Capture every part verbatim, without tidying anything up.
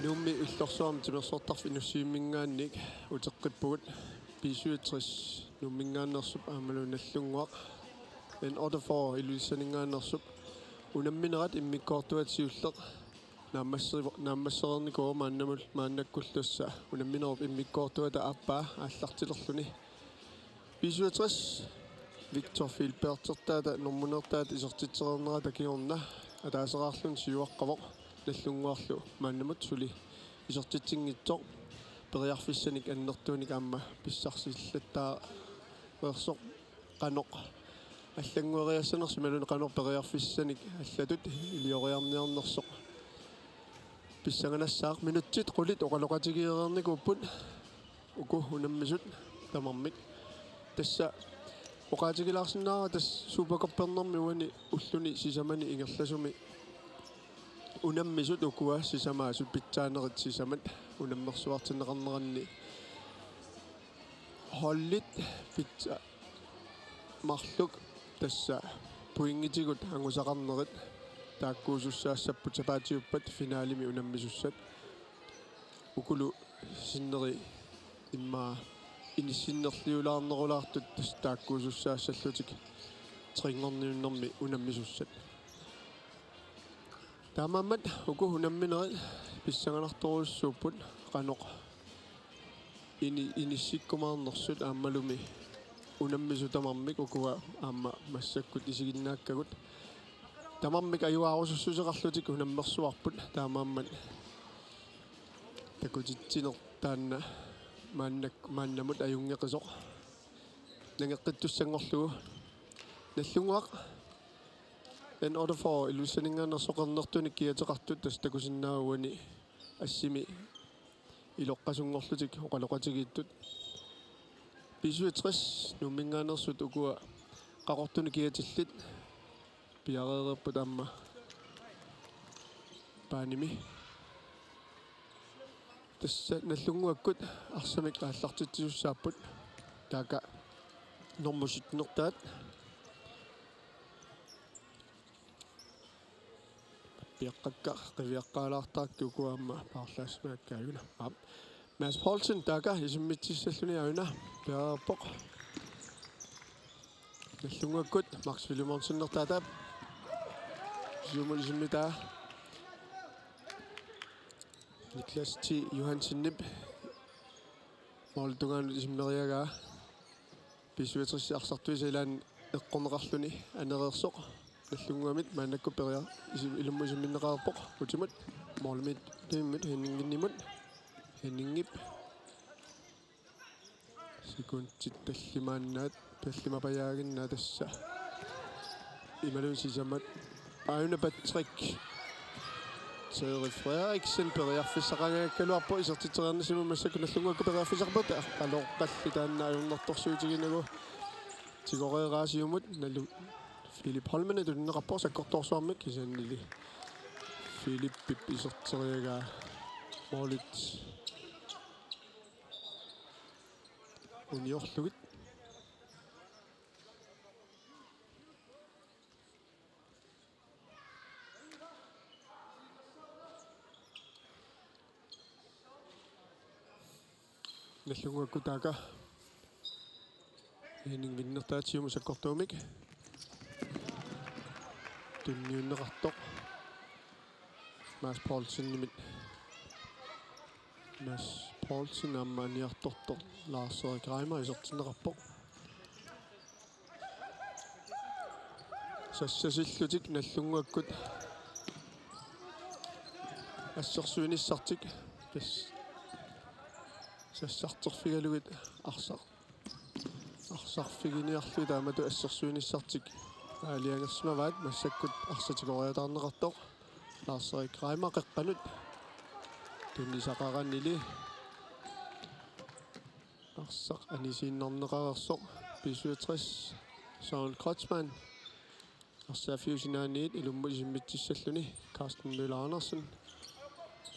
Nuummi illorsuarmi timersortarfik Inussivimminngaanniit uteqqippugut. B syvogtres Nuumminngaanneersup aammalu Nagdlunguaq N otteogfyrre Ilulissaninngaanneersup unamminerat immikkoortuata siulleq naammassi-, naammassereernikuuvoq maannamul-, maannakkullu tassa unamminerup immikkoortuata aappaa aallartilerluni. B syvogtres Victor Filbertertaata normuneertaata isertitsereernerata kingorna ataaseraarluni siuaqqavoq Nagdlunguarlu maannamut suli isertitsinngitsoq, periarfissanik annertuunik aamma pissarsillattaareersoq qanoq allanngueriassanersoq imaluunniit qanoq periarfissanik allatut ilioriarniarnersoq pissanganassaaq. Minutsit qulit oqaloqatigeereernikuupput uku unammisut tamarmik. Tassa oqaatigilaarsinnaavara tassa Supercuppernermi uani ulluni sisamani ingerlasumi unammisut ukua sisamaasut pitsaanerit sisamat unammersuartinneqarneranni holdit pitsa-, marluk tassa pointitigut angusaqarnerit taakkuusussaassapput sapaatiuppat finalimi unammisussat. Ukulu sinneri immaqa inissinnerliulaarnerulaartut tassa taakkuusussaassallutik trinngorniunnermi unammisussat. Taamaammat uku unamminerit pissanganartorujussuupput qanoq ini-, inissikkumaarnersut aammalumi unammisut tamarmik ukua aamma massakkut isiginnaakkagut. Tamarmik ajuaarusussuseqarlutik unammersuarput taamaammat takutitsineq taanna maannak-, maannamut ajunngeqisoq nangeqqittussanngorlugu. Nagdlunguaq N otteogfyrre Ilulissaninngaanneersoq qernertunik kiateqartut tassa takusinnaavat uani assimi iloqqasunngorlutik oqaloqatigiittut. B syvogtres Nuumminngaanneersut ukua qaqortunik kiatillit piareereerput aamma baanimi. Tassa Nagdlunguakkut arsamik aallartitsisussaapput taakku normu syttenertaat. Piaqqakka qiviaqqaalaartarakkit ukua aamma paarlaassimaakka aajuna. Aap. Mads Poulsen taakku isimmitsissalluni aajuna piareerpoq. Nagdlunguakkut Max Filemonsenertaata. Siumut isimmitaa. Niklas T. Johansenip målip tungaanut isimmeriagaa. B syvogtres arsartuisa ilaanni eqqorneqarluni anereersoq. Nagdlunguamit maannakkut peria-, isi-, ilummut isimminneqareerpoq. Utimut målimiit timmut Henninginimut. Henningip sekundit tallimaannaat, tallimapajaaginnaat tassa. Imaluunniit sisamat. Aajuna Patrick Terry Frederiksen periarfissaqangajakkaluarpoq isertitseriarnissamut massakkut Nagdlunguakkut periarfissaqarput. Qaloqqalli taanna ajornartorsiutiginagu. Tigoreeraa siumut nalu Philip Holmene tunineqarpoq sakkortoorsuarmik kisiannili Philipip iserteriagaa målit uniorlugit. Nagdlunguakkut taakku Henning Vinnertaat siumut sakkortuumik. Tunniunneqartoq Mads Poulsenimit. Mads Poulsen aamma aniartortoq Lars Erik Reimer isertinneqarpoq. Sassasillutik Nagdlunguakkut assersuinissartik. Tassa sassarterfigalugit arsaq. Arsarfiginiarlugit taamatut assersuinissartik aalajangersimavaat massakkut arsaq tigoriataarneqartoq. Lars Erik Reimer qeqqanut. Tunnisaqaranili. Arsaq anisiinnarneqareersoq B syvogtres Søren Kreutzmann. Arsaaffiup sinaaniit ilummut isimmitsissalluni Carsten Møller Andersen.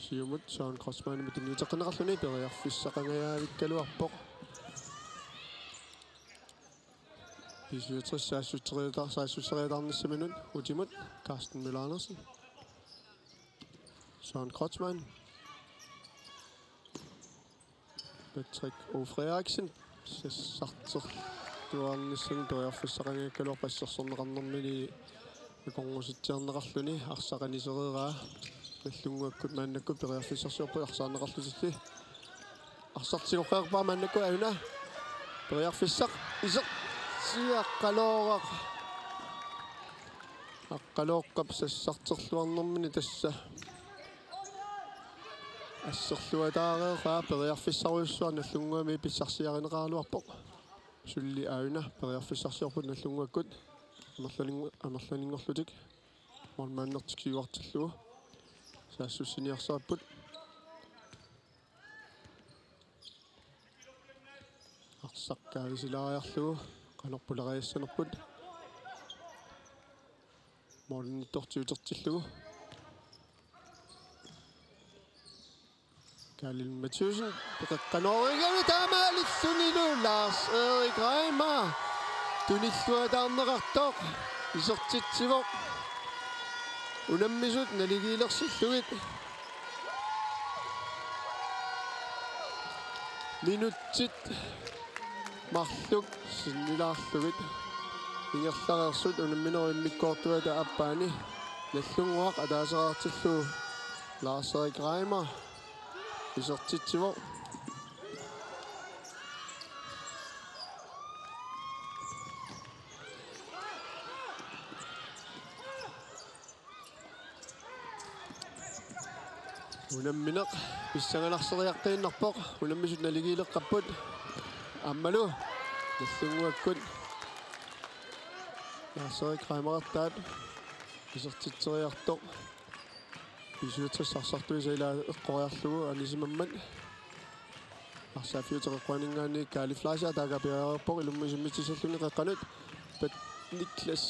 Siumut Søren Kreutzmannimut tunniuteqqinneqarluni periarfissaqangajavikkaluarpoq. B syvogtres saassusseriata-, saassusseriataarnissaminut utimut Carsten Møller Andersen. Søren Kreutzmann. Patrick O. Frederiksen sassarterluarnissani periarfissaqanngikkaluarpoq, assersorneqarnermini akornusitsiarneqarluni. Arsaq anisereeraa. Nallunnguakkut maannakkut periarfissarsiorput arsaarneqarlutillu. Arsaq tigoqqaarpaa maannakkut, Auna. Periarfissaq isertigaa, Aqqalooq. Aqqalooqqap sassarterluarnermini tassa asserluataareeraa, periarfissarujussuaq Nallunnguami pissarsiarineqaraluarpoq. Suli Auna periarfissarsiorput Nallunnguakkut amerlaninng-, amerlaninngorlutik målmandertikiuartillugu saassussiniarsaripput. Arsaq kaavisilaariarlugu qanoq pulariassanerput. Målmanittortiutertillugu. Kaalil Mathiussen peqeqqanoorigalugu taamaalillunilu Lars Erik Reimer tunilluataarneqartoq isertitsivoq. Unammisut naligiilersillugit minutsit marluk sinnilaarlugit ingerlareersut unamminerup immikkoortuata aappaani Nallunnguaq ataaseqartillugu Lars Erik Reimer isertitsivoq. Unammineq pissanganarseriaqqiinnarpoq, unammisut naligiileqqapput. Aammalu Nallunnguakkut Lars Erik Reimertaat isertitseriartoq. B syvogtres arsartuisa ilaa eqqoriarlugu anisimammat. Arsaaffiup teqeqquaninngaanniit Kaali Fleischer taakku piareerpoq ilummut isimmitsissalluni qeqqanut. Pat-, Niklas,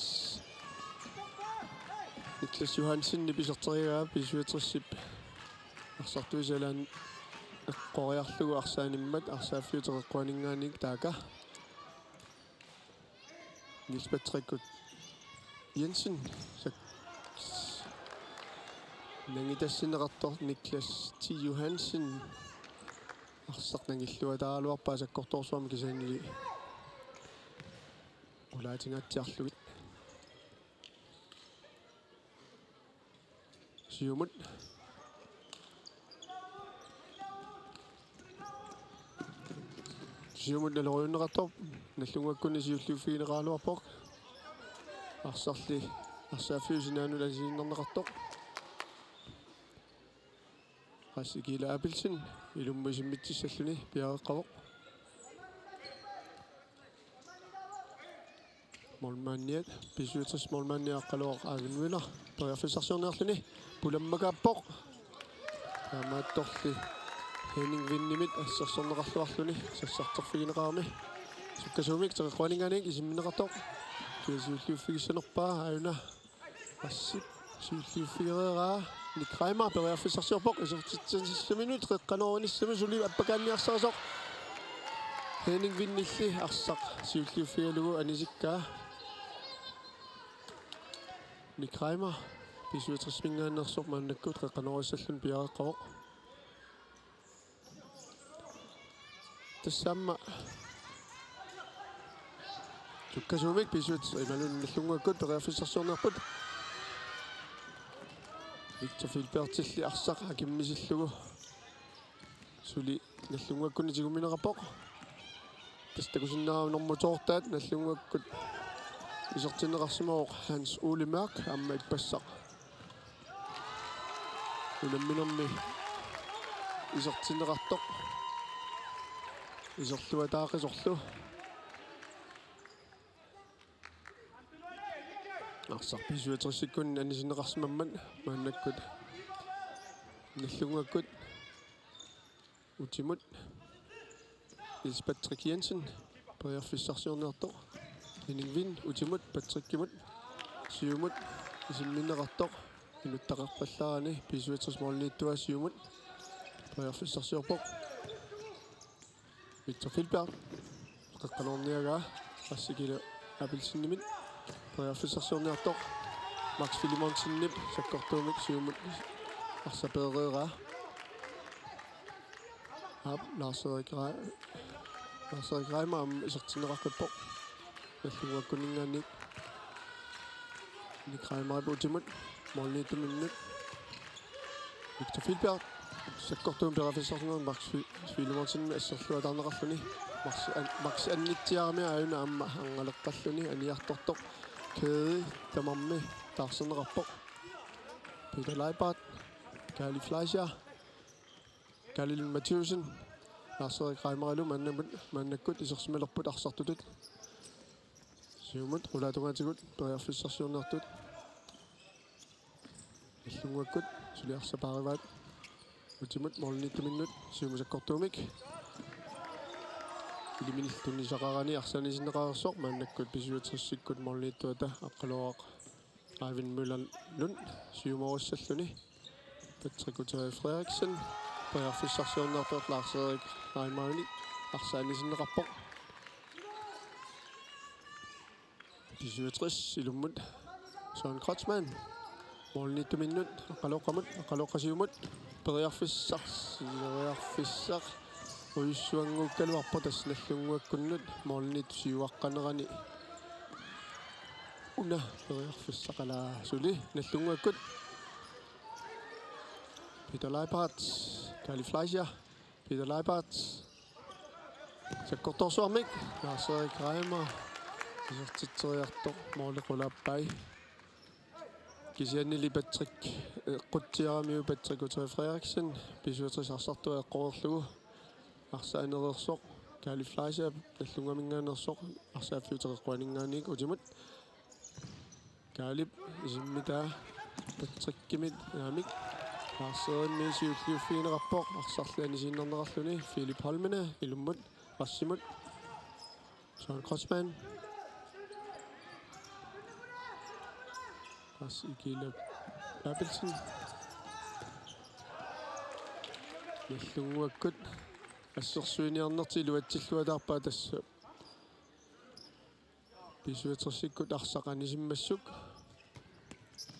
Niklas Johansenip iserteriaraa B syvogtresip arsartuisa ilaanni eqqoriarlugu arsaanimmat arsaaffiup teqeqquaninngaanniit taakku. Niels Patrick Jensen. Sak-, nangitassinneqartoq Niklas T. Johansen. Arsaq nangilluataaraluarpaa sakkortoorsuarmik kisiannili qulaatingaatsiarlugit. Siumut. Siumut naloriunneqartoq. Nallunnguakkunni siulliuffigineqaraluarpoq. Arsarli arsaaffiup sinaanut anisiinnarneqartoq. Qassi Kiila Abelsen ilummut isimmitsissalluni piareeqqavoq. Målmandiat, B syvogtres målmandiat Aqqalooq Aagimvina periarfissarsiorniarluni pulammakaappoq. Taamaattorli Henning Vindimit assersorneqarluarluni sassarterfigineqarami. Sukkasuumik teqeqquaninngaanniit isimmineqartoq. Kia siulliuffigissanerpaa, Auna. Assip siulliuffigereeraa. Nick Reimer periarfissarsiorpoq isertitsinissaminut qeqqanoorinissamut suli appakaanniarsarisoq. Henning Vindilli arsaq siulliuffigalugu anisikkaa. Nick Reimer B syvogtres-minngaanneersoq maannakkut qeqqanoorissalluni piareeqqavoq. Tassami sukkasuumik B syvogtres imaluunniit Nallunnguakkut periarfissarsiorniarput. Victor Filbertilli arsaq akimmisillugu suli Nallunnguakkunni tigummineqarpoq. Tassa takusinnaavat normu toortaat Nallunnguakkut isertinneqarsimavoq Hans Ole Mørch aamma ippassaq. Unamminermi isertinneqartoq. Iserluataaqisorlu. Arsaq B syvogtres-ikkunni anisinneqarsimammat maannakkut Nallunnguakkut utimut. Niels Patrick Jensen periarfissarsiorniartoq. Henning Vind utimut Patrickimut. Siumut isimmineqartoq. Minuttaqarpallaarani B syvogtres målmandiat siumut periarfissarsiorpoq. Victor Filbert. Qeqqanoorniagaa Qassi Kiila Abelsenimit. Periarfissarsiorniartoq. Max Filemonsenip sakkortuumik siumut arsaq peereeraa. Aap, Lars-Erik Rei-, Lars-Erik Reimer aamma isertinneqaqqippoq. Nallunnguakkunninngaanniit. Nick Reimerip utimut. Målimiittuminnut. Victor Filbert. Sakkortuumik periarfissarsiornersoq Max Fi-, Filemonsenimit asserluataarneqarluni. Max an-, Max annitsiarami aajuna aamma angaleqqalluni aniartortoq. Kæde tamarmi taarserneqarpoq. Peter Leibart. Kaali Fleischer. Kaali Lund Mathiussen. Lars-Erik Reimerilu maannamut, maannakkut isersimalerput arsartutut. Siumut qulaatungaatigut periarfissarsiornertut. Nallunnguakkut suli arsaq paarivaat. Utimut målimiittuminnut siumut sakkortuumik. Iliminillu tunniussaqarani arsaq anisinneqareersoq maannakkut B syvogtresikkut målimiittuata Aqqaluaq Eivind Møller Lund siumoorussalluni. Patrick Utøya Frederiksen. Periarfissarsiornertut Lars-Erik Reimerimit arsaq anisinneqarpoq. B syvogtres ilummut Søren Kreutzmann. Målimiittuminnut Aqqaluoqqamut, Aqqaluoqqa siumut. Periarfissaq, periarfissaq. Ujussuannguukkaluarpoq tassa Nallunnguakkunnut målimiittoq siuaqqanerani. Una periarfissaqalaa suli Nallunnguakkut. Peter Leibart, Kaali Fleischer, Peter Leibart. Sakkortoorsuarmik, Lars-Erik Reimer. Isertitseriartoq måli qulaappai. Kisiannili Patrick, eh, qutsiaramiuk Patrick Utøya Frederiksen, B syvogtres arsartua eqqorlugu. Arsaq anereersoq, Kaali Fleischer, Nallunnguaminngaanneersoq, arsaaffik uteqeqquaninngaanniit utimut. Kaalip isimmitaa Patrickimit aamik. Lars-Erimmi siulliuffigineqarpoq, arsarli anisiinnarneqarluni, Philip Holmene, ilummut, rassimut. Søren Kreutzmann. Pas Ikila Abelsen. Nallunnguakkut assersuiniarnertik iluatsilluataarpaat tassa. B syvogtresikkut arsaq anisimmassuk.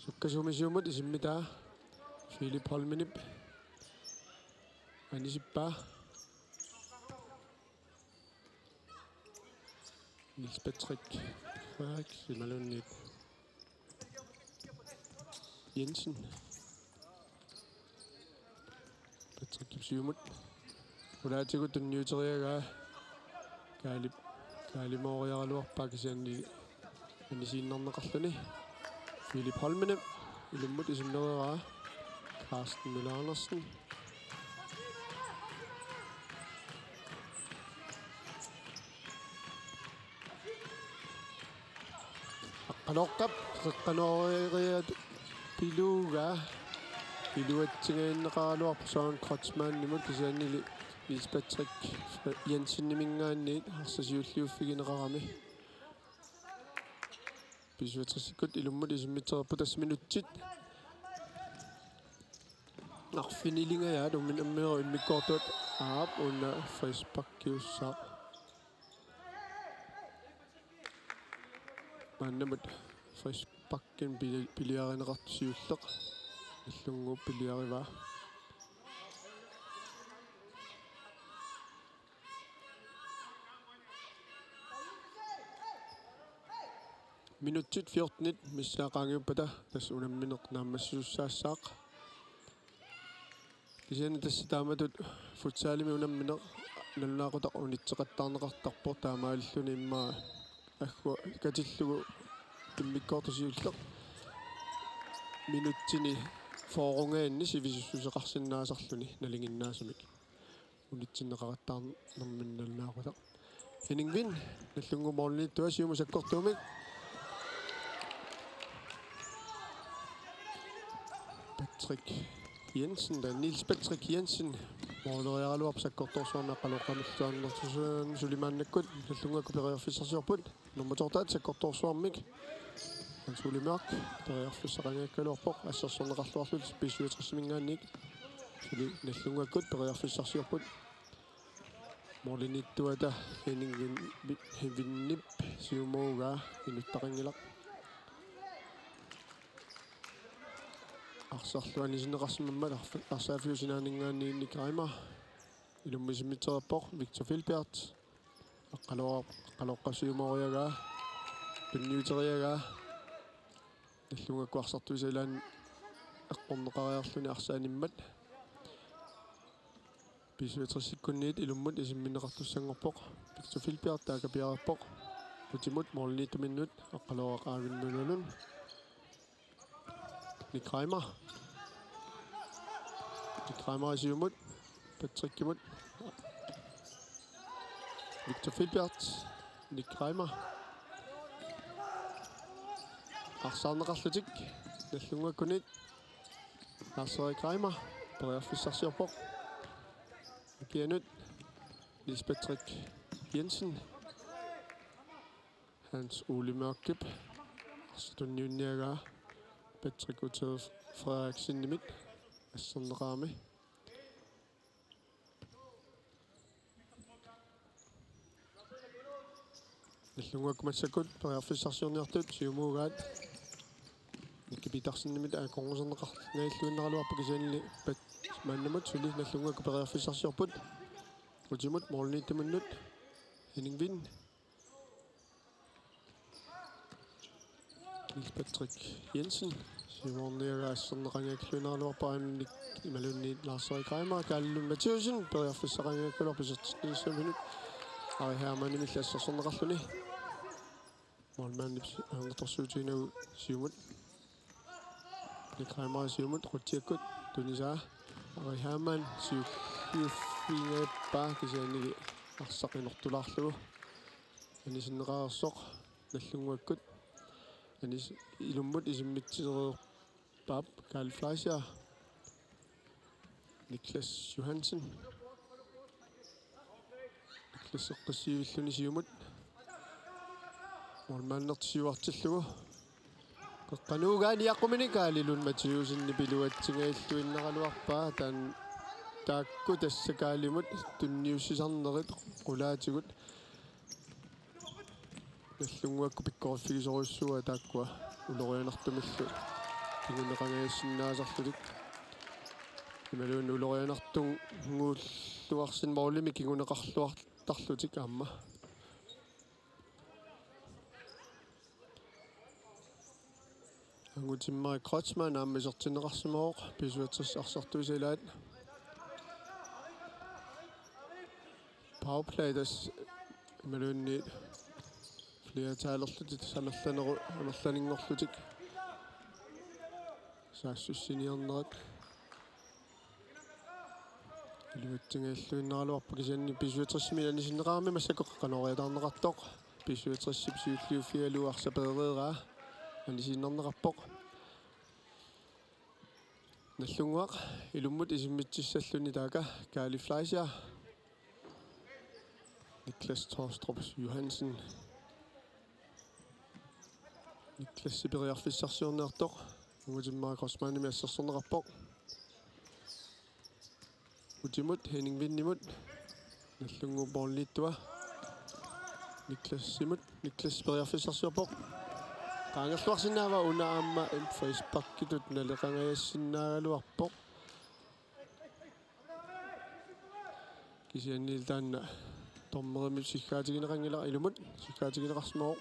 Sukkasuumik siumut isimmitaa Philip Holmenip. Anisippaa. Niels Patrick Frederik, imaluunniit Jensen. Patrickip siumut. Qulaatigut tunniuteriaraa. Kaalip, kaalimooriaraluarpaa kisianni anisiinnarneqarluni. Philip Holmenip ilummut isimmereeraa. Carsten Møller Andersen. Aqqaluoqqap qeqqanooriat pilugaa iluatsingaanneqaraluarpoq Søren Kreutzmannimut kisiannili Niels Patrick Jenseniminngaanniit arsaq siulliuffigineqarami. B syvogtresikkut ilummut isimmitseriarput tassa minutsit arfinilingajaat, unamminerup immikkoortuata aap una frisparkiussaaq. Maannamut frisparkimik pili-, piliarineqartoq siulleq. Nallunnguup piliarivaa. Minutsit fjortenit missaat qaangiuppata tassa unammineq naammassisussaassaaq. Kisianni tassa taamatut futsalimi unammineq nalunaaqutaq unitseqattaarneqartarpoq, taamaalilluni immaqa aggu katillugu immikkoortoq siulleq minutsini fyrremiingaanni sivisussuseqarsinnaasarluni nalinginnaasumik. Unitsinneqaqattaarnermini nalunaaqutaq. Henning Vind, Nallunnguup målimiittua siumut sakkortuumik. Patrick Jensen, taava Niels Patrick Jensen, måleriaraluarpoq sakkortoorsuarmi Aqqaluoqqamilluarnersusaani suli maannakkut, Nallunnguakkut periarfissarsiorput. Nummer to-rtaat sakkortoorsuarmik. Hans Ole Mørch, periarfissaqanngikkaluarpoq, assersorneqarluarlutik B syvogtres-iminngaanniit. Suli Nallunnguakkut periarfissarsiorput. Målimiittuata Henning Vin-, Vi-, Vindip siumoorugaa inuttaqanngilaq. Arsarlu anisinneqarsimammat arf-, arsaaffiup sinaaninngaanniit Nick Reimer. Ilumut isimmitsereerpoq Victor Filbert. Aqqaloo-, aqqalooqqap siumooriagaa. Tunniuteriagaa. Nallunnguakkut arsartuisa ilaanni eqqorneqariarluni arsaq animmat. B-syvogtresikkunniit ilummut isimminneqartussanngorpoq. Victor Filbert taakku piareerpoq. Utimut målimiittuminnut aqqalooraaq Aavind Møllerlund. Nick Reimer. Nick Reimer siumut. Patrickimut. Victor Filbert. Nick Reimer. Arsaarneqarlutik. Nallunnguakkunniit. Lars-Erik Reimer. Periarfissarsiorpoq. Kianut. Niels Patrick Jensen. Hans Ole Mørkep. Arsaq tunniunniagaa Patrick Utø Frederiksenimit. Asserneqarami. Nallunnguakkut massakkut periarfissarsiorniartut siumuugaat. Nicky Petersenimit akornuserneqarngajalluinnaraluarpoq kisiannili pat-, maannamut suli Nallunnguakkut periarfissarsiorput. Utimut målimiittuminnut Henning Vind. Niels Patrick Jensen. Siumoorniagaa asserneqanngikkaluinnaraluarpoq aamma Nick imaluunniit Lars-Erik Reimer. Kaali Lund Mathiassen. Periarfissaqanngikkaluarpoq isertitsiniassaminut. Ari Hermannimilli assersorneqarluni. Målmandip angertorsuutiginagu siumut. Nick Reimer siumut qutsiakkut tunisaa. Ari Hermann siulliuffigigaluarpaa kisiannili arsaq inortulaarlugu. Anisinneqareersoq Nallunnguakkut. Anis-, ilummut isimmitseriarpaat Karl Fleischer. Niklas Johansen. Niklas eqqissiivilluni siumut. Målmandertut siuartillugu. Qeqqanuugaa niaqqumini Kaali Lund Mathiassenip iluatsingajalluinnaraluarpaa taanna taakku tassa Kaalimut tunniussisarnerit qulaatigut. Nallunnguakkut pikkoriffigisorujussuuaat taakkua ulorianartumillu kinguneqangajassinnaasarlutik. Imaluunniit ulorianartunnguulluarsinnaasarlutik målimi kinguneqarluartarlutik aamma. Angutimmarik Kreutzmann aamma isertinneqarsimavoq, B-syvogtres arsartuisa ilaat. Powerplay tassa imaluunniit flertalerlutik tassa amerlaneru-, amerlanerunngorlutik. Saassussiniarnerat. Iluatsingajalluinnaraluarpoq kisianni B-syvogtresimi anisinneqarami massakkut qanoq iliortarneqartoq. B-syvogtresip siulliuffigalugu arsaq peereeraa anisiinnarneqarpoq. Nallunnguaq ilummut isimmitsissalluni taakku Kaali Fleischer. Niklas Torstrup Johansen. Niklas periarfissarsiorniartoq. Angutimmarik Kreutzmannimit assersorneqarpoq. Utimut, Henning Vindimut. Nallunnguup målimiittua. Niklasimut, Niklas periarfissarsiorpoq. Qaangerluarsinnaavaa una aamma M-, frisparkitut naleqangajassinnaagaluarpoq. Kisiannili taanna dommerimut siggaatigineqanngilaq, ilummut siggaatigineqarsimavoq.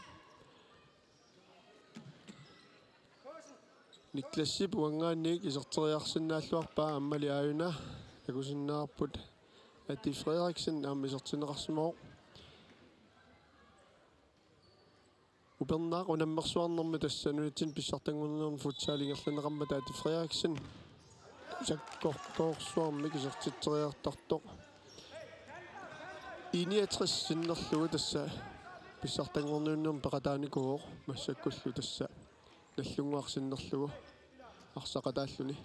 Niklasip uanngaanniit iserteriarsinnaalluarpaa, aammali aajuna takusinnaavarput Ati Frederiksen aamma isertinneqarsimavoq. Upernaaq unammersuarnermi tassa nunatsinni pissartanngorniunnermi futsal ingerlanneqarmata Ati Frederiksen sakkortoorsuarmik isertitseriartartoq. I niogtres sinnerlugu tassa pissartanngorniunnermi peqataanikuuvoq, massakkullu tassa Nallunnguaq sinnerlugu arsaqataalluni.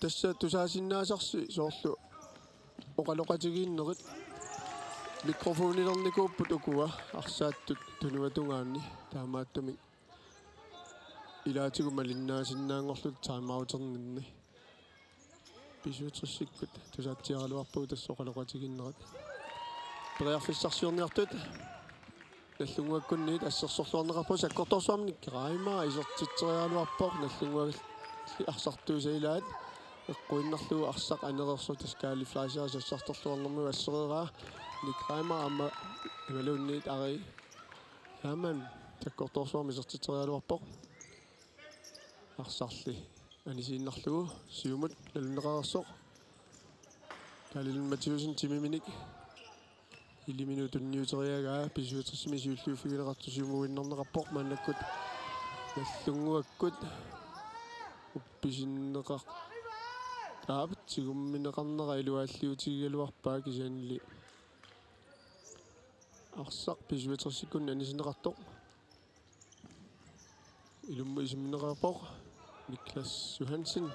Tassa tusaasinnaasarsi soorlu oqaloqatigiinnerit mikrofonilernikuupput ukua arsaattut tunuatungaanni, taamaattumik ilaatigut malinnaasinnaanngorlutik timeouterninni. B-syvogtresikkut tusaatsiaraluarpagut tassa oqaloqatigiinnerit. Periarfissarsiorniartut Nallunnguakkunniit assersorluarneqarput, sakkortoorsuarmik Reimer isertitseriaraluarpoq, Nallunnguaq arsartuisa ilaat. eqquinnarlugu arsaq anereersoq, tassa Kaali Fleischer sassartorluarnermigut assereeraa. Nick Reimer aamma imaluunniit Ari Hermann sakkortoorsuarmik isertitseriaraluarpoq. Arsarli anisiinnarlugu siumut nalunneqareersoq. Kaali Lund Mathiassen timiminik iliminut tunniuteriaraa B-syvogtresimi siulliuffigineqartoq siumuinnarneqarpoq, maannakkut Nagdlunguakkut uppisinneqar-, aap, tigummineqarnera iluaalliutigigaluarpaa kisiannili arsaq B-syvogtresikkut anisinneqartoq. Ilummut isimmineqarpoq Niklas Johansen.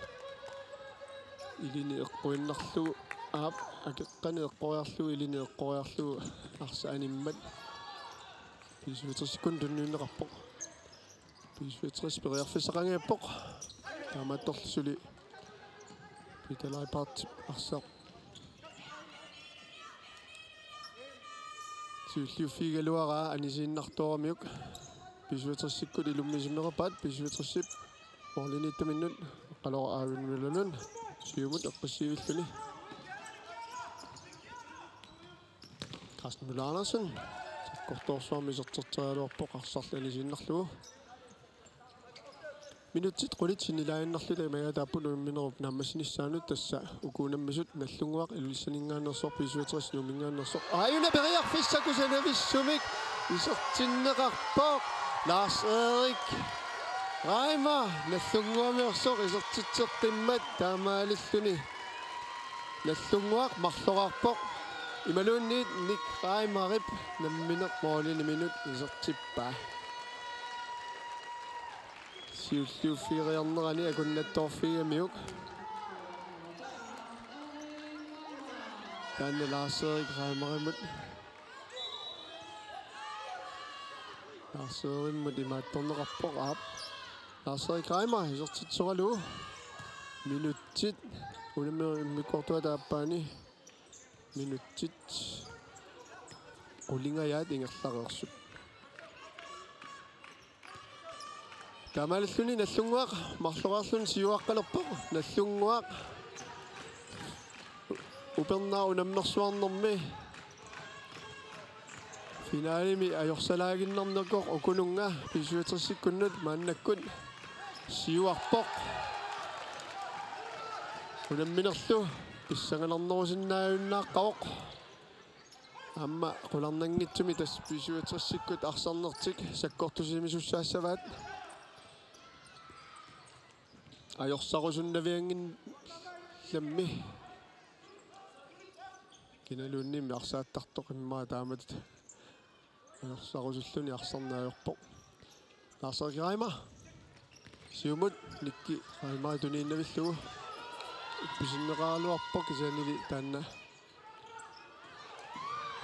Ilini eqquinnarlugu, aap, akeqqani eqqoriarlugu, ilini eqqoriarlugu arsaq animmat B-syvogtresikkut tunniunneqarpoq. B-syvogtres periarfissaqanngippoq. Taamaattorli suli Peter Leibartip arsaq siulliuffigigaluaraa anisiinnartooramiuk. B-syvogtresikkut ilummut isimmereerpaat, B-syvogtresip målimiittuminnut, Aqqaluaq Aavin Møller Lund siumut eqqissiivilluni. Carsten Møller Andersen sakkortoorsuarmik isertitseriaraluarpoq arsarli anisiinnarlugu. Minutsit qulit sinnilaaginnarluta imaattaapput unamminerup naammassinissaanut, tassa uku unammisut Nagdlunguaq Ilulissaninngaanneersoq, B-syvogtres Nuumminngaanneersoq. Aajuna periarfissaq kusanavissumik isertinneqarpoq Lars-Erik Reimer Nagdlunguamiorsoq isertitseqqimmat, taamaalilluni Nagdlunguaq marloraarpoq imaluunniit Nick Reimerip nammineq målimiinut isertippaa. Siulliuffigeriarnerani akunnattoorfigigamiuk. Taanna Lars-Erik Reimerimut. Lars-Erimut imaattorneqarpoq, aap. Lars-Erik Reimer isertitsoralugu. Minutsit unamminerup immikkoortuata aappaani. Minutsit qulingajaat ingerlareersut. Taamaalilluni Nagdlunguaq marloraarluni siuaqqalerpoq. Nagdlunguaq upernaaq unammersuarnermi finalemi ajorsalaaginnarneqarpoq ukununnga B-syvogtresikkunnut, maannakkut siuarpoq. Unamminerlu pissanganarnerusinnaajunnaaqqavoq. Aamma qularnanngitsumik tassa B-syvogtresikkut arsarnertik sakkortusimasussaassavaat. Ajorsarusunnavianngillammi. Kinaluunniimmi arsaattartoq immaqa taamatut ajorsarusulluni arsarneq ajorpoq. Lars-Erik Reimer. Siumut Nicky Reimer tuniinnavillugu. Uppisinneqaraluarpoq kisiannili taanna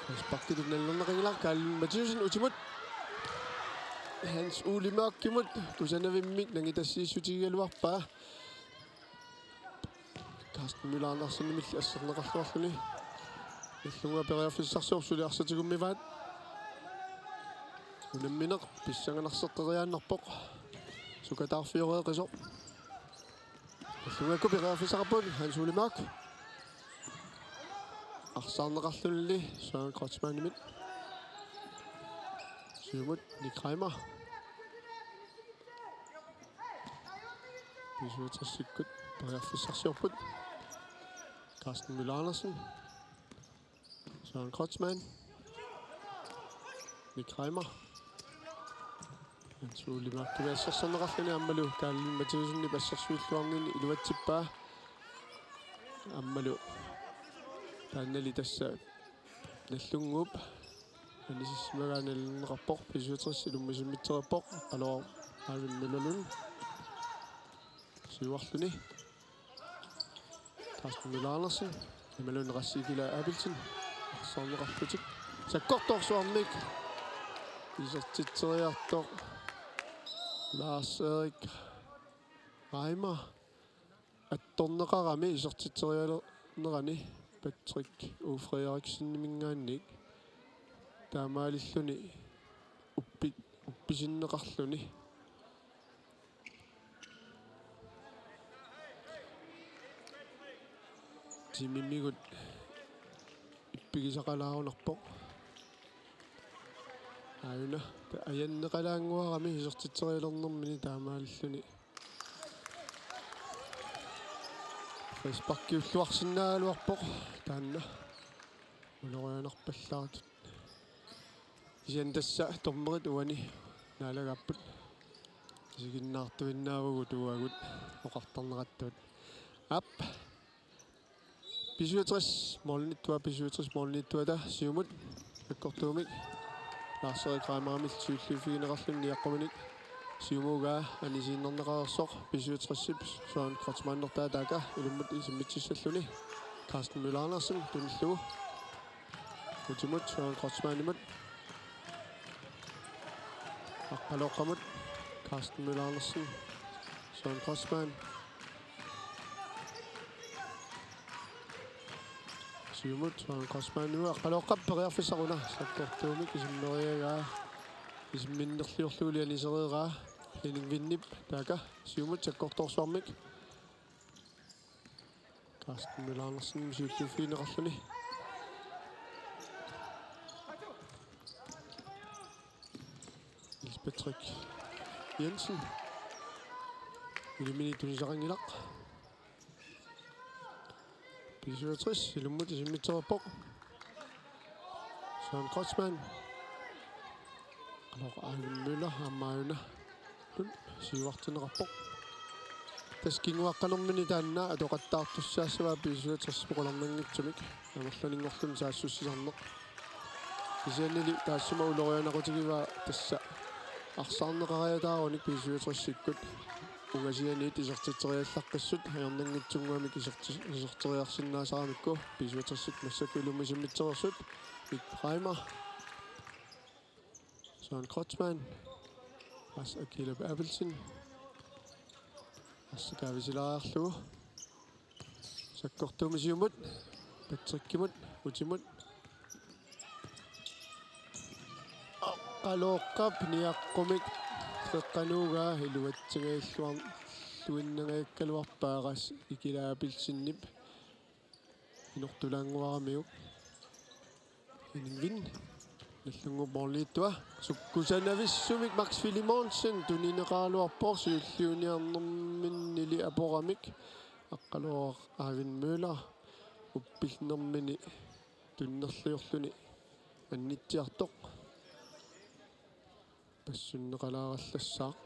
frisparkitut nalorneqanngilaq. Kaali Mathiassen utimut Hans Ole Mørkimut kusanavimmik nangitassiissutigigaluarpaa. Carsten Møller Andersenimilli asserneqarluarluni. Nagdlunguaq periarfissarsiorpoq, suli arsaq tigummivaat. Unammineq pissanganarseqqeriaannarpoq. Sukataarfioreeqisoq. Nagdlunguakkut periarfissaqarput, Hans Ole Mørk. Arsaarneqarluni Søren Kreutzmannimit. Siumut Nick Reimer. B-syvogtresikkut periarfissarsiorput. Carsten Møller Andersen. Søren Kreutzmann. Nick Reimer. Hans Ole Mørkimit assersorneqarluni aammalu Kaali Mathiassenip assersuilluarnini iluatsippaa. Aammalu taannali tassa Nagdlunguup anisissimagaa nalorneqarpoq, B-syvogtres ilummut isimmitseriarpoq, Aqqaluaq Aavin Møller Lund siuarluni. Carsten Møller Andersen, imaluunniit Rassi Kila Abelsen, arsaarneqarlutik. Sakkortoorsuarmik isertitseriartoq Lars-Erik Reimer. Attorneqarami isertitserialernerani Patrick O. Frederikseniminngaanniit. Taamaalilluni uppi-, uppisinneqarluni. Timimigut ippigisaqalaarunarpoq. Aajuna ajanneqalaannguarami isertitserialernermini taamaalilluni. Frisparkiulluarsinnaagaluarpoq taanna. Ulorianarpallaartut. Kisianni tassa dommerit uani naalagaapput. Isiginnaartuinnaavugut uagut oqartarneqartut. Aap. B syvogtres målnittua, B syvogtres målnittua, siumut sakkortuumik Lars-Erik Reimerimit siulliuffigineqarluni niaqquminik. Siumuugaa anisiinnarneqareersoq B syvogtres-ip Søren Kreutzmannertaa taakku ilummut isimmitsissalluni. Carsten Møller Andersen tunillugu. Utimut Søren Kreutzmannimut. Aqqalooqqamut Carsten Møller Andersen. Søren Kreutzmann. Siumut Søren Kreutzmannimut. Aqqalooqqap periarfissaq una sakkortuumik isimmeriagaa. Isimminnerliorlugulu anisereeraa. Henning Vindip taakku siumut sakkortoorsuarmik. Carsten Møller Andersen siulliuffigineqarluni. Niels Patrick Jensen. Ilummini tunisaqanngilaq. B syvogtres ilummut isimmitsisarpoq. Søren Kreutzmann. Aqqalooq Eivind Møller aamma aajuna. Lund siuartinneqarpoq. Tassa kinguaqqanermini taanna atoqattaartussaassavaa B syvogtres-ip qularnanngitsumik. Amerlanerluni saassussisarneq. Kisiannili taassuma ulorianaqutigivaa tassa arsaarneqariataarunik B syvogtres-ikkut. Ungasianiit isertitseriallaqqissut ajornanngitsunnguamik iserti-, iserteriarsinnaasaramikku B syvogtres-it massakkut ilummut isimmitsisarput. Nick Reimer. Søren Kreutzmann. Lars Akilep Abelsen. Arsaq kaavisilaariarlugu. Sakkortuumik siumut. Patrickimut. Utimut. Aqqalooqqap niaqqumik. Qeqqanuugaa iluatsingajalluar-, -luinnangajakkaluarpaa Lars Akilep Abelsenip. Inortulaannguaramiuk. Henning Vind. Nallunnguup målnittua. Sukkusanavissumik Max Filemonsen tunineqaraluarpoq siulliuniarnerminnili aporamik. Aqqalooq Eivind Møller uppilnermini tunnerliorluni annitsiartoq. Passunneqalaarallassaaq.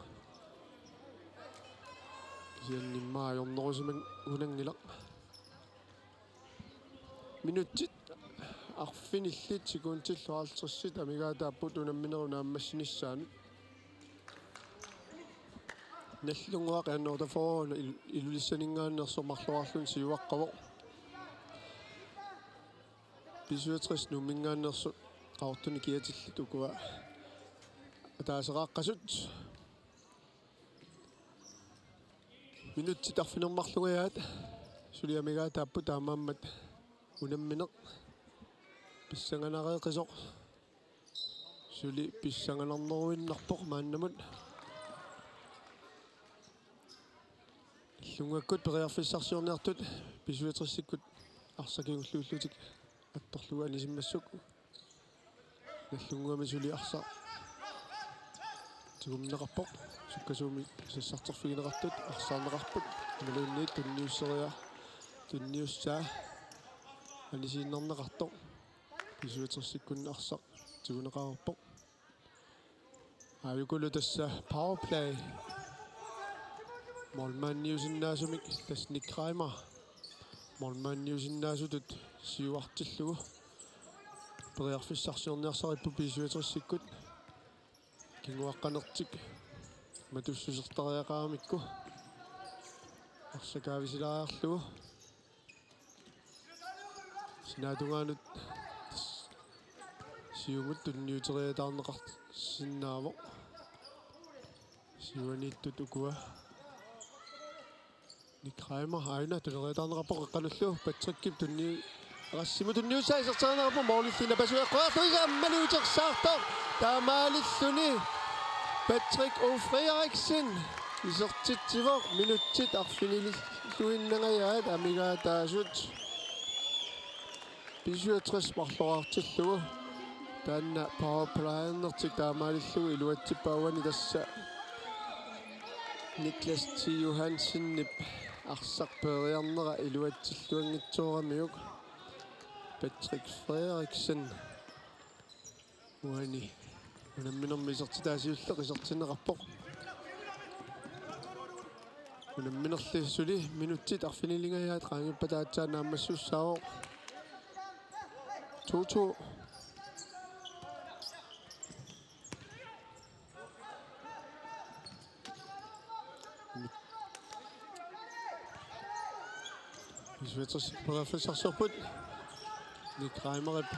Kisianni immaqa ajornerusimanngilaq. Minutsit arfinillit sekundillu halvtredsit amigaataapput unamminerup naammassinissaanut. Nallunnguaq N otteogfyrre il-, Ilulissaninngaanneersoq marloriarluni siuaqqavoq. B syvogtres Nuumminngaanneersut qaqortunik kiatillit ukua ataaseraqqasut. Minutsit arfineq-marlunngajaat suli amigaataapput taamaammat unammineq pissanganareeqqisoq. Suli pissanganarneruinnarpoq maannamut. Nallunnguakkut periarfissarsiorniartut B syvogtres-ikkut arsaq kingulliullutik attorlugu anisimmassuk. Nallunnguami suli arsaq tigummineqarpoq. Sukkasuumik sassarterfigineqartut arsaarneqarput. Imaluunniit tunniusseriaa, tunniussaa anisiinnarneqartoq. B syvogtres-ikkut arsaq tiguneqareerpoq. Aajukulu tassa powerplay. Målmandiusinnaasumik tassa Nick Reimer. Målmandiusinnaasutut siuartillugu. Periarfissarsiorniarsaripput B syvogtres-ikkut. Kinguaqqanertik matussusertariaqaramikku. Arsaq kaavisilaariarlugu. Sinaatungaanut siumut tunniuteriataarneqarsinnaavoq. Siuaniittut ukua. Nick Reimer aajuna tunniuteriataarneqarpoq qeqqanullu Patrickip tunniu-, Rassimut tunniussaa iserterineqarpoq målilli napasueqqoq aammalu utersaartoq taamaalilluni Patrick O. Frederiksen isertitsivoq minutsit arfinilluinnangajaat amigaataasut. B syvogtres marloriartillugu. Taanna powerplay-ernertik taamaalillugu iluatsippaat uani tassa Niklas T. Johansenip arsaq peeriarnera iluatsilluanngitsooramiuk. Patrick Frederiksen uani unamminermi isertitaa siulleq isertinneqarpoq. Unamminerli suli minutsit arfinilingajaat qaangiuppata aatsaat naammassussaavoq. To to. B syvogtres periarfissarsiorput. Nick Reimerip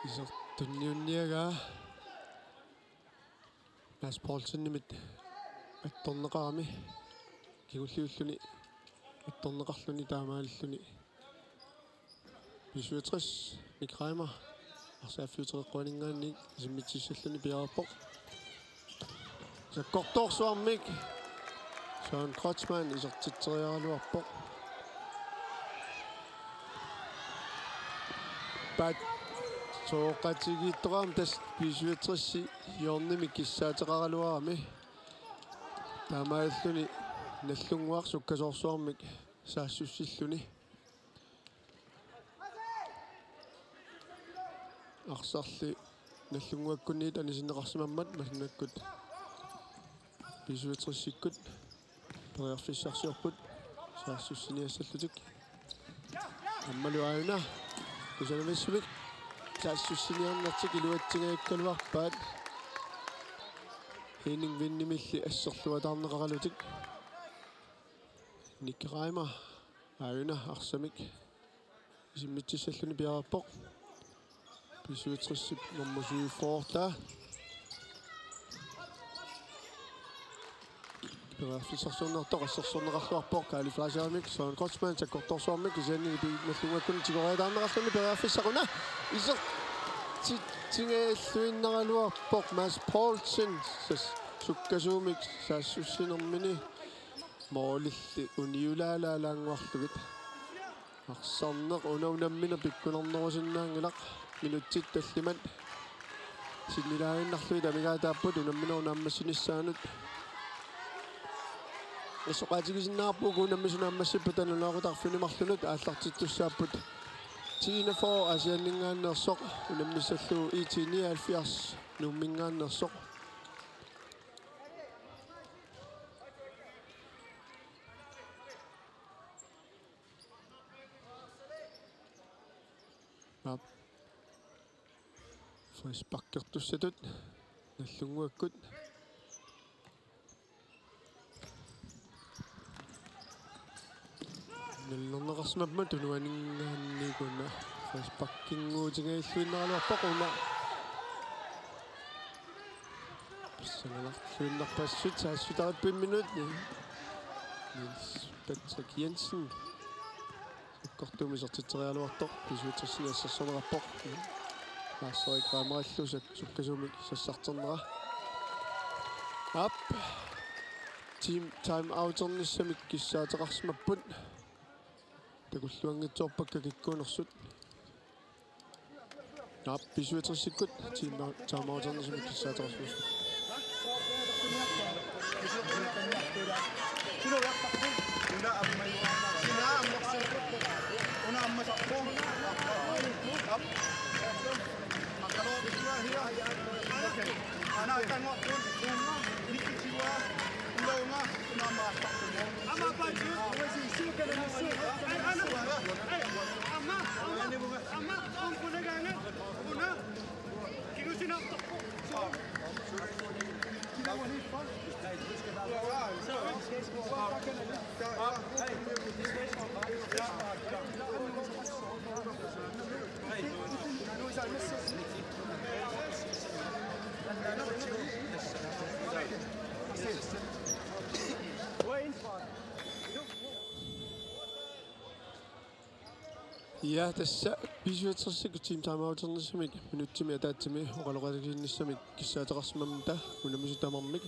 isertinniunniagaa Mads Poulsenimit attorneqarami. Kingulliulluni attorneqarluni taamaalilluni. B syvogtres, Nick Reimer, arsaaffiuteqeqquaninngaanniit isimmitsissalluni piareerpoq. Sakkortoorsuarmik Søren Kreutzmann isertitseriaraluarpoq. Paat sooqatigiittoqarami tassa B syvogtres hjørnemik kissaateqaraluarami. Taamaalilluni Nagdlunguaq sukkasoorsuarmik saassussilluni. Arsarli Nagdlunguakkunniit anisinneqarsimammat maannakkut B syvogtresikkut periarfissarsiorput saassussiniassallutik. Aammalu aajuna kusanavissumik saassussiniarnertik iluatsingajakkaluarpaat. Henning Vindimilli asserluataarneqaralutik. Nick Reimer aajuna arsamik isimmitsissalluni piareerpoq. B syvogtresip nummer syvogfyrre. Periarfissarsiornertoq assersorneqarluarpoq Kaali Fleischerimik, Søren Kreutzmann sakkortoorsuarmik kisianni Nagdlunguakkunni tigoriataarneqarluni periarfissaq una isertitserialluinnaraluarpoq Mads Poulsen sas-, sukkasuumik saassussinermini. Målilli uniulaalaalaannguarlugit. Arsarneq una unammineq pikkunarnerusinnaanngilaq. Minutsit tallimat sinnilaaginnarlugit amigaataapput unamminerup naammassinissaanut. Issoqaatigisinnaarput uku unammisut naammassippata nunaqutaq arfineq-marlunut aallartittussaapput. T enogfyrre Aasianninngaanneersoq unammissallugu I T nioghalvfjerds Nuumminngaanneersoq. Aap. Frisparkertussatut Nagdlunguakkut. Nallerneqarsimammat tunuaninngaanniit una frisparkinngutigiilluinnaraluarpoq una. Pissanganarluinnarpassuit saassutarippimmini. Niels Patrick Jensen. Sakkortuumik isertitseriaraluartoq, B syvogtresinik assersorneqarpoq. Lars-Erik Reimerillu sak-, sukkasuumik sassarternera. Aap. Team time outernissamik kissaateqarsimapput. Takulluanngitsoorpakka kikkuunersut. Aap, B syvogtresikkut tiima-, timeouternissamik kissaateqarsimapput. Ja, tassa B syvogtresikkut team timeouternissamik minutsimik ataatsimi oqaloqatigiinnissamik kissaateqarsimammata unammisut tamarmik.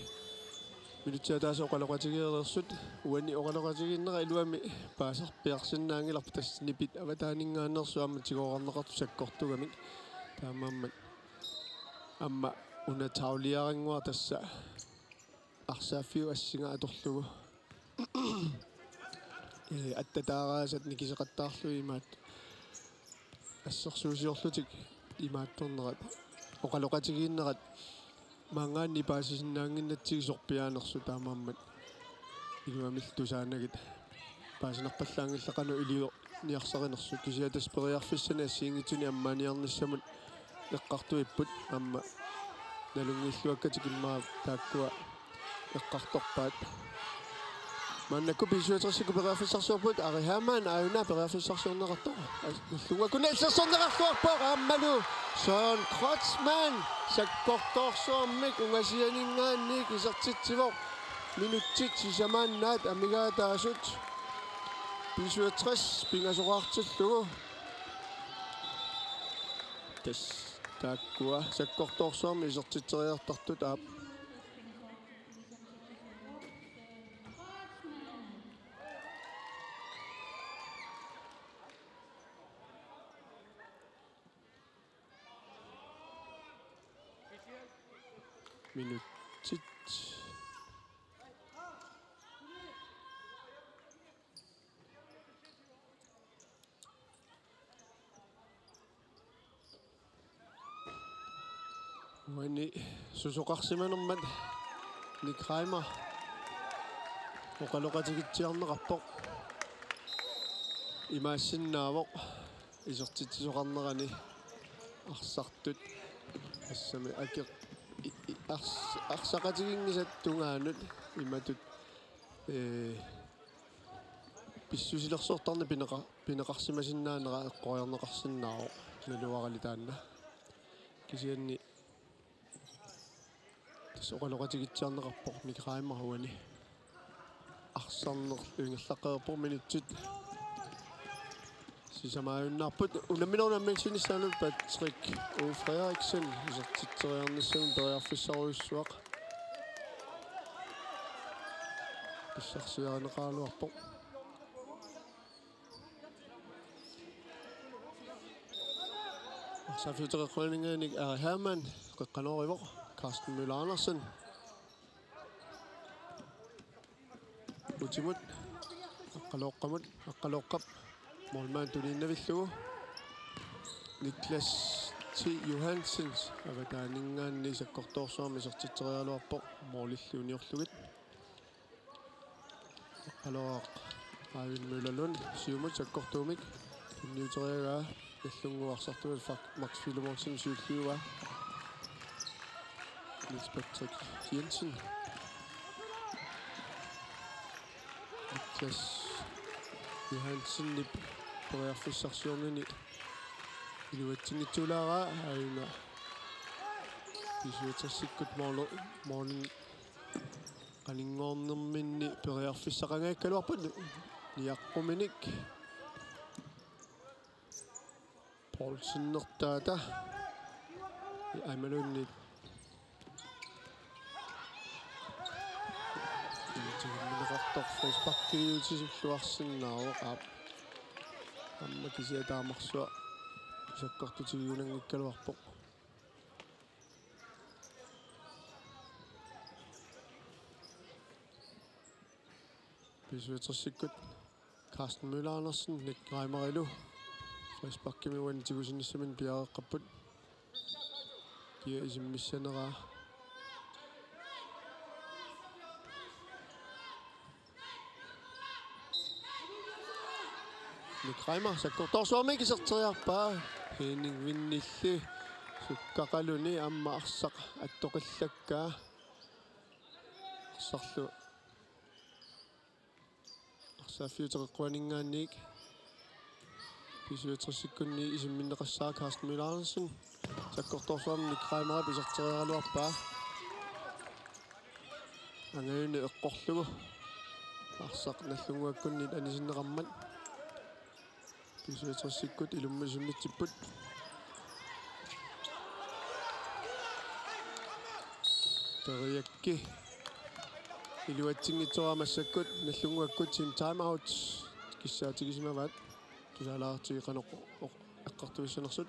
Minutsit ataaseq oqaloqatigeereersut, uani oqaloqatigiinnerat iluamik paasarpiarsinnaanngilarput, tassa nipit avataaninngaanneersut aamma tigooqqaarneqartut sakkortugamik. Taamaammat aamma una tauliarinnguaq tassa arsaaffiup assinga atorlugu. Ee, attataaraasat nikiseqattaarlugit imaat assersuusiorlutik imaattornerat oqaloqatigiinnerat maanngaanniit paasisinnaannginnatsigu sorpiaanersut, taamaammat iluamillu tusaanagit paasinarpallaanngillat qanoq iliorniarsarinersut, kisianni tassa periarfissanik assigiinngitsunik ammaaniarnissamut eqqartuipput aamma nalunngilluakkatik immaqa taakkua eqqartorpaat. Maannakkut B syvogtresikkut periarfissarsiorput, Ari Hermann aajuna periarfissarsiorneqartoq. As-, nallunnguakkut nallersorneqarluarpoq aammalu Søren Kreutzmann sakkortoorsuarmik ungasianinngaanniit isertitsivoq, minutsit sisamaannaat amigaataasut. B syvogtres pingasoqartillugu. Tassa taakkua sakkortoorsuarmik isertitseriartartut, aap. Minutsit. Uani susoqarsimanermat Nick Reimer oqaloqatigitsiarneqarpoq. Imaassinnaavoq isertitsisoqarnerani arsartut tassami akeq-, i-, i-, ars-, arsaqatiginngisat tungaanut imatut, ee, pissusilersortarneq pineqa-, pineqarsimasinnaanera eqqoriarneqarsinnaavoq naluarali taanna. Kisianni tassa oqaloqatigitsiarneqarpoq Nick Reimer uani. Arsarnerlu ingerlaqqippoq, minutsit sisamaajunnaarput. Unamminerup namminissinissaanut Patrick O. Frederiksen isertitseriarnissamut periarfissarujussuaq. Pissarsiarineqaraluarpoq. Arsaaffiup teqeqquaninngaanniit Ari Hermann qeqqanoorivoq. Carsten Møller Andersen. Utimut. Aqqalooqqamut. Aqqalooqqap. Målmand tuniinnavillugu. Niklas T. Johansen avataaninngaanniit sakkortoorsuarmik isertitseriaraluarpoq målilli uniorlugit. Aqqalooq Eivind Møller Lund siumut sakkortuumik tunniuteriaraa, Nagdlunguup arsartuup Fa-, Max Filemonsen siulliugaa. Niels Patrick Jensen. Niklas Johansenip periarfissarsiornini iluatsinngitsoorlaaraa, aajuna B syvogtresikkut mål-, målin qaninngornerminni periarfissaqangaakkaluarput niaqquminik. Poulsen nertaata. Aammaluunniit. Tiginneqartoq frisparkiliutisilluarsinnaavoq, aap. Aamma kisianni taamarsuaq sakkortutigiunanngikkaluarpoq. B syvogtresikkut Carsten Møller Andersen, Nick Reimerilu frisparkimik uani tigusinnissaminnut piareeqqapput. Kia isimmissaneraa. Nick Reimer sakkortoorsuarmik iserteriarpaa. Henning Vindilli sukkaqaluni aamma arsaq attoqillakkaa. Arsarlu arsaaffiup teqeqquaninngaanniit B syvogtresikkunni isimminneqassaaq Carsten Møller Andersen. Sakkortoorsuarmik Nick Reimerip iserteriaraluarpaa. Angajuni eqqorlugu arsaq Nagdlunguakkunniit anisinneqarmat. B syvogtresikkut ilummut isimmitsipput. Periakki. Iluatsinngitsoorput massakkut Nagdlunguakkut team timeout kissaatigisimavaat. Tusaalaartigeqanoq eqqartuissanersut.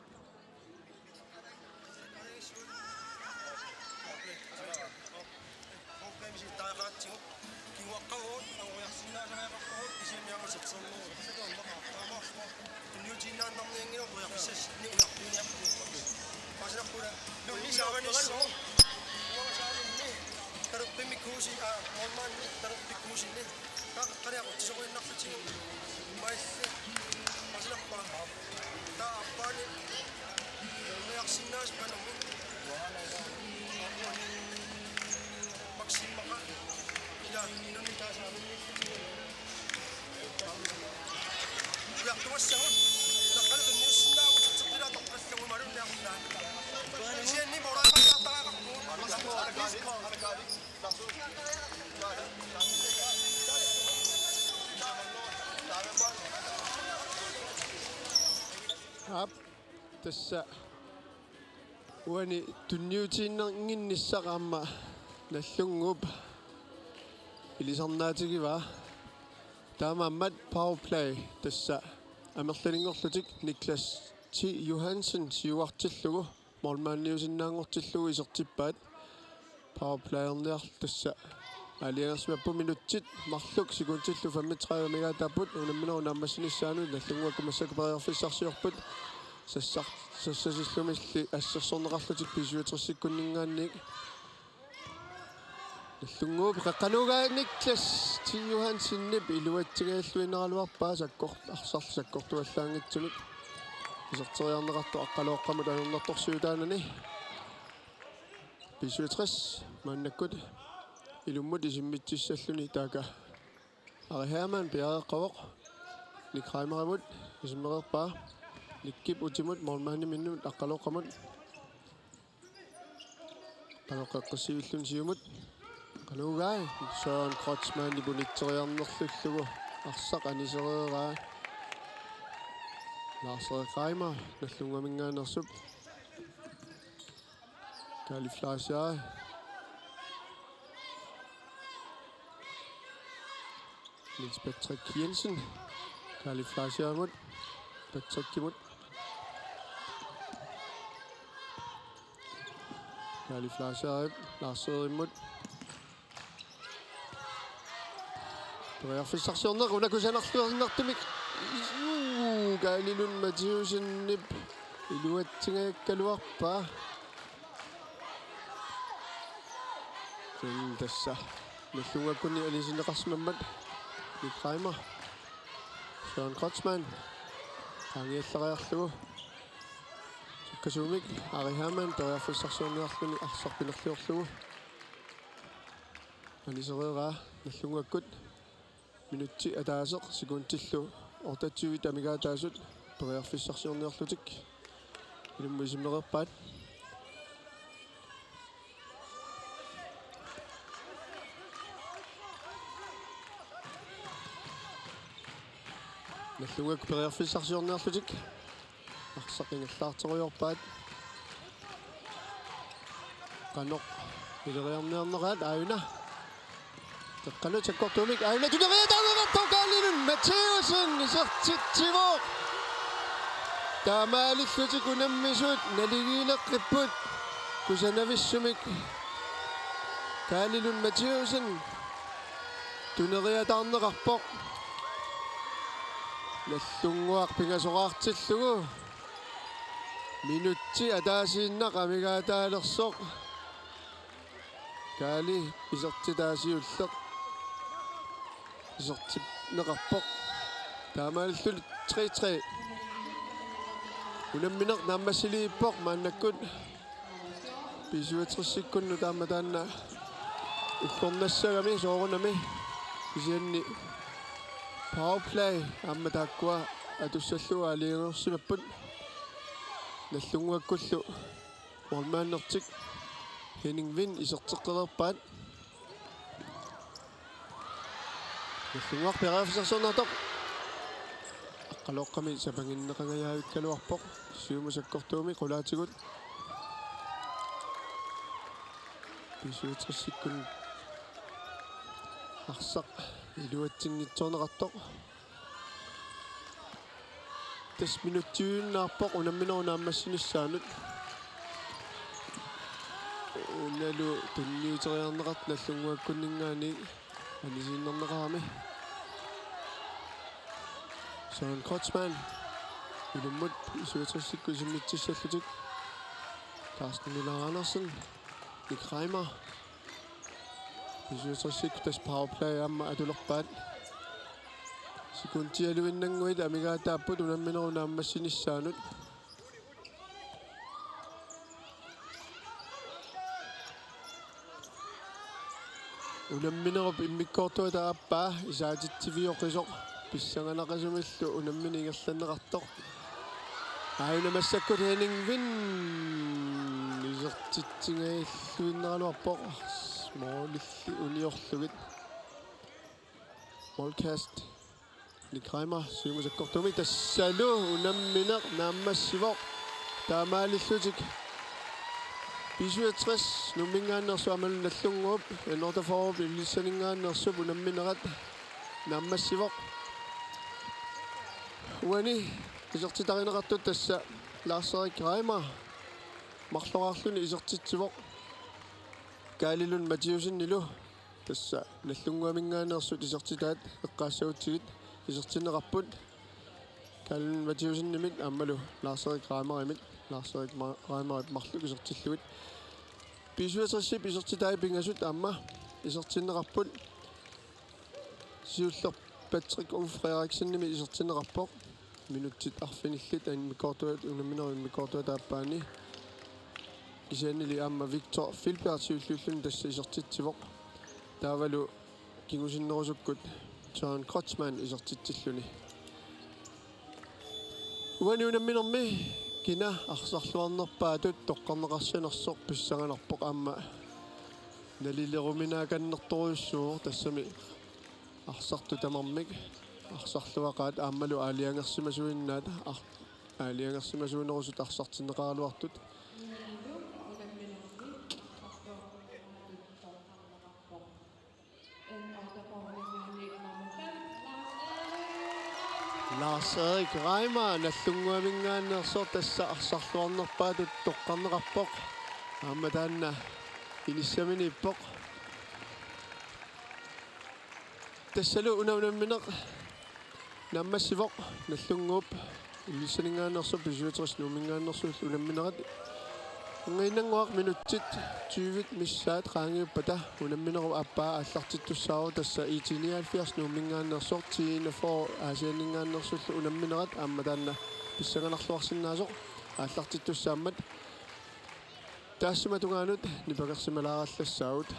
Aap, tassa uani tunniutiinnannginnissaq aamma Nagdlunguup ilisarnaatigivaa. Taamaammat powerplay tassa amerlaninngorlutik Niklas T. Johansen siuartillugu målmandiusinnaanngortillugu isertippaat. Powerplayerniarlutik tassa aalajangersimapput, minutsit marluk sekundillu femogtredive amigaataapput unamminerup naammassinissaanut. Nagdlunguakkut massakkut periarfissarsiorput. Sassar-, sassasillumilli assersorneqarlutik B syvogtres-ikkunninngaanniit. Nagdlunguup qeqqanut uagut Niklas T. Johansenip iluatsingajalluinnaraluarpaa, sakkor-, arsarlu sakkortuallaanngitsumik iserteriarneqartoq Aqqalooqqamut ajornartorsiutaanani. B syvogtres maannakkut ilummut isimmitsissalluni taakku. Ari Hermann piareeqqavoq. Nick Reimerimut isummereerpaa. Nickip utimut målmandiminnut Aqqalooqqamut. Qanoq eqqissivilluni siumut. Qanoq uagut Søren Kreutzmannip unitseriarnerlullugu arsaq anisereeraa. Lars Erik Reimer Nagdlunguaminngaanneersup. Kaali Fleischer. Niels Patrick Jensen. Kaali Fleischerimut. Patrickimut. Kaali Fleischerip Lars Erimut. Periarfissarsiorneq una kusanarluarnartumik. Uu, Kaali Lund Mathiassenip iluatsingajakkaluarpaa. Sen tassa Nagdlunguakkunni anisinneqarsimammat. Nick Reimer. Søren Kreutzmann. Qaangiallariarlugu. Sukkasuumik Ari Hermann periarfissarsiorniarluni arsaq pinerliorlugu. Anisereeraa Nagdlunguakkut. Minutsi ataaseq sekundillu otteogtyve amigaataasut periarfissarsiorniarlutik ilummut isummereerpaat. Nagdlunguakkut periarfissarsiorniarlutik arsaq ingerlaartorujoorpaat. Qanoq ileriarniarneraat, aajuna. Qeqqanut sakkortuumik aajuna tuneriataarneqartoq Kaali Lund Mathiassen isertitsivoq. Taamaalillutik unammisut naligiileqqipput kusanavissumik. Kaali Lund Mathiassen tuneriataarneqarpoq. Nagdlunguaq pingasoraartillugu. Minutsi ataasiinnaq amigaataalersoq. Kaali isertitaa siulleq isertinneqarpoq. Taamaalilluni tre tre. Unammineq naammassiliippoq maannakkut. B syvogtres-ikkunnut aamma taanna ullornassagami soorunami. Kisianni powerplay aamma taakkua atussallugu aalajangersimapput. Nagdlunguakkullu målmandertik Henning Vind iserteqqereerpaat. Nagdlunguaq periarfissarsiorniartoq. Aqqalooqqami sapanginneqangajaavikkaluarpoq. Siumut sakkortuumik qulaatigut. B syvogtres-ikkut. Arsaq iluatsinngitsoorneqartoq. Tassa minuttiinnarpoq unamminerup naammassinissaanut. Unalu tunniuteriarneqartoq Nagdlunguakkunninngaanniit anisiinnarneqarami. Søren Kreutzmann. Ilummut B syvogtresikkut isimmitsissallutik. Carsten Møller Andersen. Nick Reimer. B syvogtresikkut tassa powerplay aamma atulerpaat. Sekundialuinnannguit amigaataapput unamminerup naammassinissaanut. Unamminerup immikkoortuata aappaa isaatitsivioqisoq pissanganaqisumillu unammineq ingerlanneqartoq. Aajuna massakkut Henning Vind isertitsingajalluinnaraluarpoq. Målilli uniorlugit. Målkast. Nick Reimer siumut sakkortuumik tassalu unammineq naammassivoq. Taamaalillutik B syvogtres Nuumminngaanneersup aammalu Nagdlunguup N otteogfyrre Ilulissaninngaanneersup unamminerat naammassivoq. Uani isertitarineqartut tassa Lars-Erik Reimer marloriarluni isertitsivoq. Kaali Lund Mathiussenilu tassa Nagdlunguaminngaanneersut isertitaat eqqaassagutsigit isertinneqarput. Kaali Lund Mathiussenimit aammalu Lars-Erik Reimerimit, Lars-Erik Ma-, Reimerip marluk isertillugit. B syvogtresip isertitaat pingasut aamma isertinneqarput. Siulleq Patrick Ulf Frederiksenimit isertinneqarpoq. Minutsit arfinillit immikkoortuata, unamminerup immikkoortuata aappaani. Kisiannili aamma Victor Filbert siulliulluni tassa isertitsivoq. Taavalu kingusinnerusukkut Søren Kreutzmann isertitsilluni. Uani unamminermi kina arsarluarnerpaatut toqqarneqarsimanersoq pissanganarpoq aamma nalileruminaakannertorujussuuvoq tassami arsartut tamarmik arsarluaqaat aammalu aalajangersimasuinnaat ar-, aalajangersimasuunerusut arsartinneqaraluartut. Lars-Erik Reimer Nagdlunguaminngaanneersoq tassa arsarluarnerpaatut toqqarneqarpoq. Aamma taanna inissaminiippoq. Tassalu una unammineq naammassivoq Nagdlunguup Ilulissaninngaanneersup B syvogtres Nuumminngaanneersullu unamminerat. Nngiinnannguaq minutsit tyvit missaat qaangiuppata unamminerup aappaa aallartittussaavoq tassa I T nioghalvfjerds Nuumminngaanneersoq T enogfyrre Aasianninngaanneersullu unamminerat aamma taanna pissanganarluarsinnaasoq aallartittussaammat. Taassuma tungaanut nipangersimalaarallassaavoq.